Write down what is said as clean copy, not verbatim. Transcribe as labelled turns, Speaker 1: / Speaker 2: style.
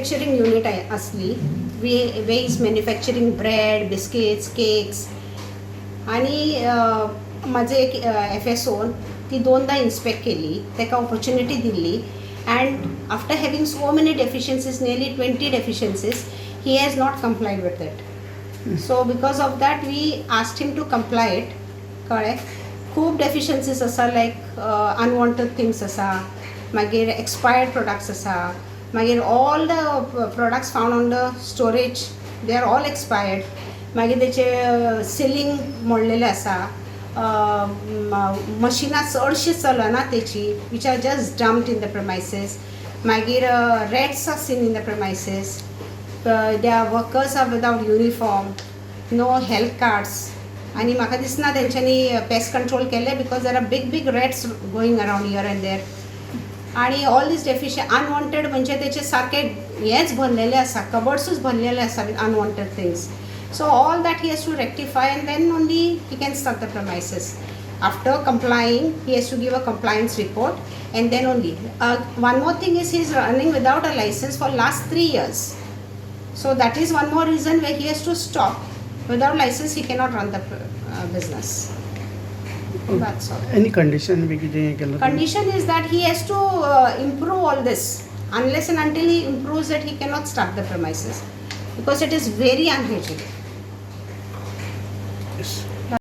Speaker 1: Manufacturing unit आसली we way is manufacturing bread, biscuits, cakes आनी म्हाजे एक एफ एस ओन ती दोनदा इन्स्पेक्ट केली. ताका opportunity Delhi and after having so many deficiencies, nearly 20 deficiencies, he has not complied with it. So because of that we asked him to comply it. कळ्ळें? खूब deficiencies आसा, लायक unwanted things आसा, मागीर expired products आसा, मागीर all the products found on the storage, they are all expired. मागीर तेचे ceiling मोडलेलें आसा, मशिनां चडशीं चलना तेची, which are just dumped in the premises. मागीर rats are seen in the premises. Their workers are without uniform, no health cards. आनी म्हाका दिसना तेंच्यांनी पेस्ट कंट्रोल केलें, because there are big big rats going around here and there. आणि all these डेफिशिय unwanted म्हणजे तेचे सारके हेच भरलेले आसा, कबर्ड्सूच भरलेले आसा with unwanted things. So all that he has to rectify and then only he can start the premises. After complying, he has to give a compliance report and then only. One more thing is, he is running without a license for last 3 years. So that is one more reason where he has to stop. Without license, he cannot run the business. That's all.
Speaker 2: Any condition B कितें हें केलां?
Speaker 1: Condition is that he has to improve all this. Unless and until he improves it, he cannot start the premises because it is very unhygienic.
Speaker 2: Yes.